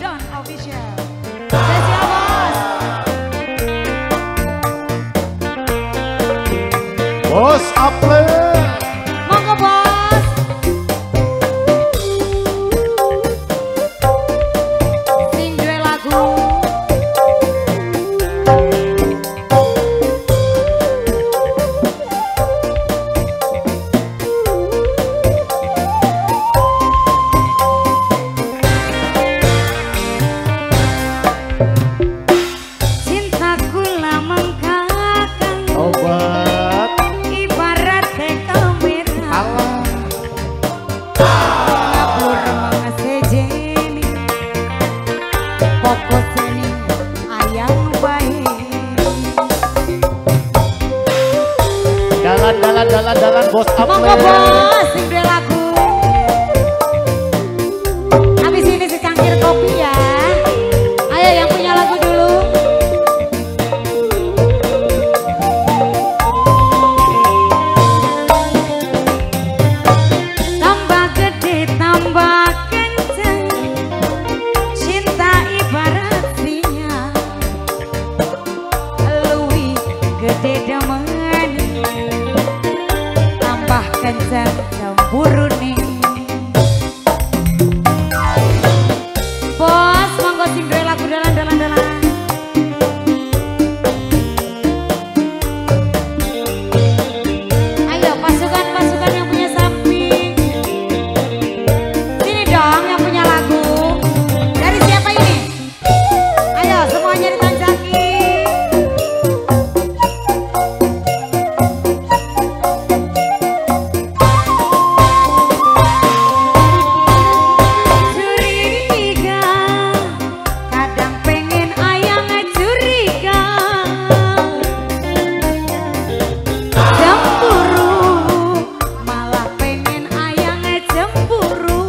Don Official. Spesial bos. Bos Aple. Monggo bos. Sing duwe lagu. Cintaku lamang kakang. Obat. Ibarat kamera. Allah. Ngabur mengesejeni. Pokok seni ayam baik. Dalan dalan dalan dalan bos Aple. Monggo bos, sing duwe lagu. Habis ini secangkir kopi ya. Ayo yang punya lagu dulu. Tambah gede tambah kenceng, cinta ibarat sinyal. Luwih gede demeni, tambah kenceng cemburune. Bos, monggo sing duwe lagu dalan dalan dalan. Ayo pasukan-pasukan yang punya samping. Sini dong yang punya lagu. Dari siapa ini? Ayo semuanya ditanjaki. Curiga, kadang pengen ayang curiga. Cemburu, malah pengen ayang cemburu.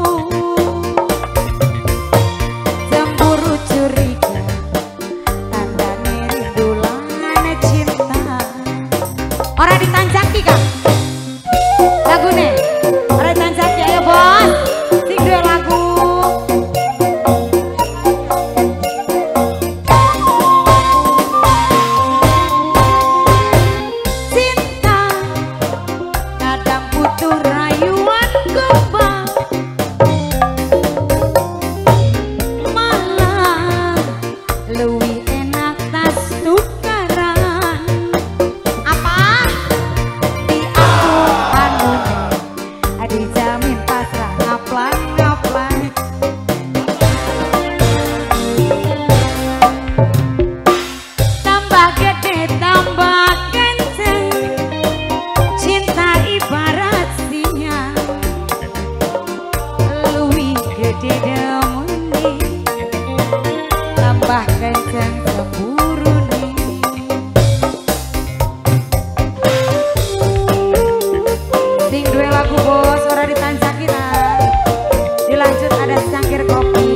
Cemburu curiga, tandane rindu lan cinta. Ora ditanjaki kan? Lagune, ora ditanjaki. Ayo bos, sing duwe lagu. Cinta kadang butuh rayuan gombal, malah luwih enak tas tukaran. Apa? Di aku anune dijamin pasrah ngaplang ngaplang. Tambah gede tambah kenceng, cinta ibarat sinyal. Luwih gede demene, tambah kenceng cemburune. Sing duwe lagu bos ora ditanjaki ta. Dilanjut ada secangkir kopi.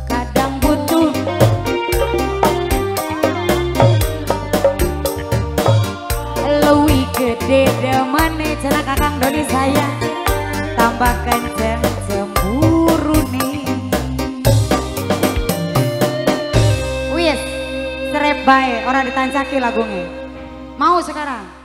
Kadang butuh luwih gede demene, cenah kakang Doni saya tambah kenceng cemburune. Wis, serep bae ora ditancaki lagune. Mau sekarang?